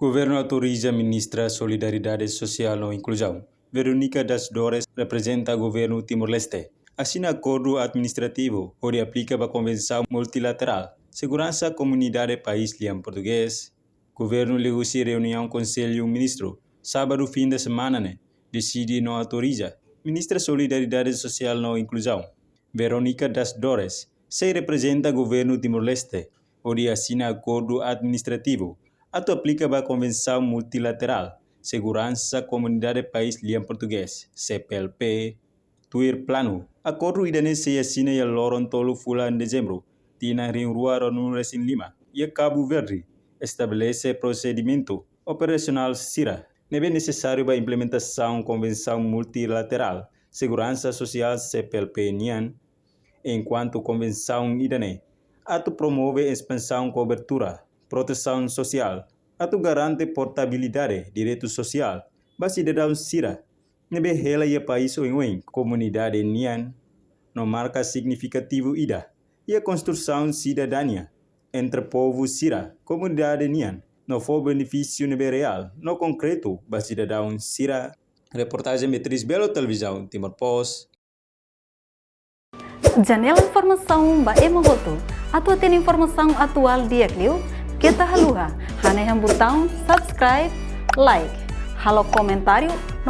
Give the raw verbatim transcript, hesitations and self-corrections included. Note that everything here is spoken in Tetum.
Governu autoriza Ministra Solidariedade Sosiál no Inkluzaun, Veronica das Dores, reprezenta Governu Timor-Leste, asina akordu administrativu hodi aplika ba Konvensaun Multilaterál Seguransa Komunidade País Lian Portugés. Governu liuhusi reuniaun Konsellu Ministru, sábadu fin de semana ne'e, deside no autoriza Ministra Solidariedade Sosiál no Inkluzaun, Veronica das Dores, sei reprezenta Governu Timor-Leste hodi asina akordu administrativu atu aplika ba Konvensaun Multilaterál Seguransa Komunidade País Lian Portugés, C P L P, tuir planu. Akordu ida-ne'e sei asina iha loron tolu fulan Dezembru, tinan rihun rua ruanulu resin lima, iha Kabu Verdi, estabelese prosedimentu operasionál sira ne'ebé nesesáriu ba implementasaun Konvensaun Multilaterál Seguransa Sosiál, C P L P nian, enkuantu konvensaun ida-ne'e atu promove espansaun kobertura protesaun sosiál, atu garante portabilidade direitu sosiál ba sidadaun sira ne'ebé hela iha país oioin komunidade nian, no marka signifikativu ida iha konstrusaun sidadania entre povu sira, komunidade nian, no fó benefísiu ne'ebé reál no konkretu ba sidadaun sira. Reportajen Beatriz Belo, Televizaun Timor Post. Janela informasaun ba ema hotu. Atu hatene informasaun atuál di'ak liu, keta haluha hanehan butaun subscribe, like, halo komentáriu no